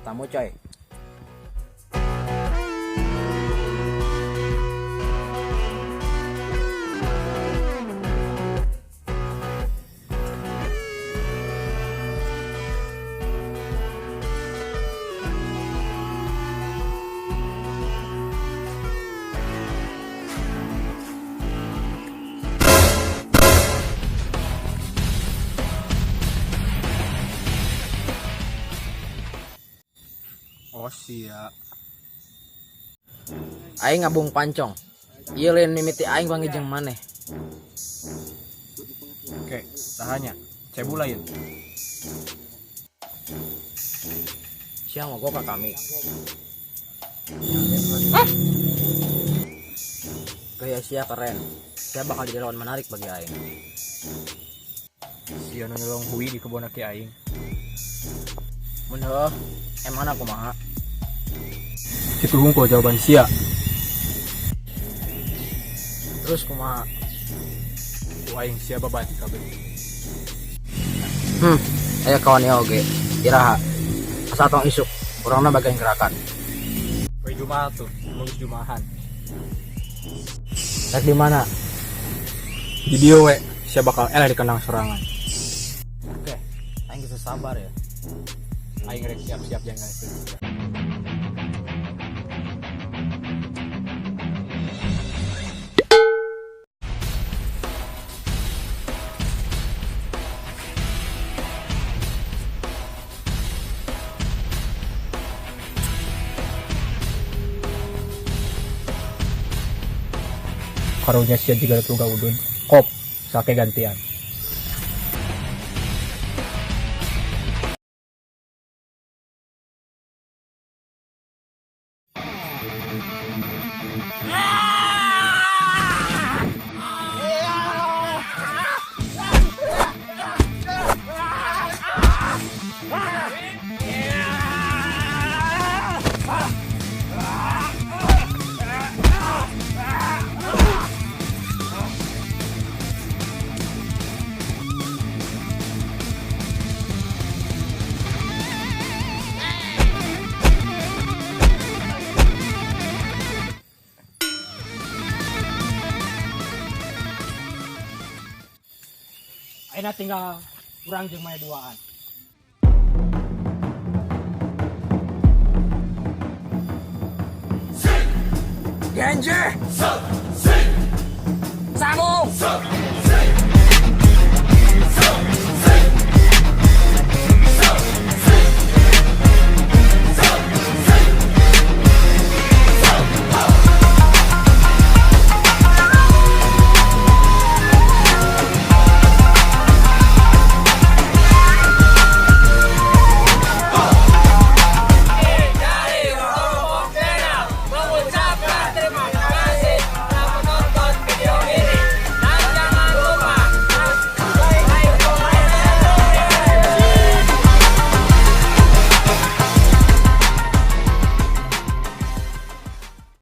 Tamu coy. Oh sia. Aing ngabung pancong. Ieu lain mimiti aing panggih jeung maneh. Oke, sahanya. Cebu lain. Sia mogok ka kami. Gaya sia keren. Sia bakal jadi lawan menarik bagi aing. Sia nu nyolong hui di kebon aki aing. Mun heuh, emangna kumaha? Kitu hungkul jawaban sia. Terus kumaha? Ku aing sia babati kabeh. Aya kawan ieu oge. Iraha. Asa tong isuk, urangna bagian gerakan. Poe Jumat tuh, mun geus Jumahan. Rek di mana? Di dieu we, sia bakal eleh di kandang sorangan. Oke, aing geus sabar ya. Aing rek siap-siap jangan sia. Karunya sia jiga tuga udun. Kop, sake gantian. Ayeuna tinggal urang jeung maneh duaan. Genji. Sambung.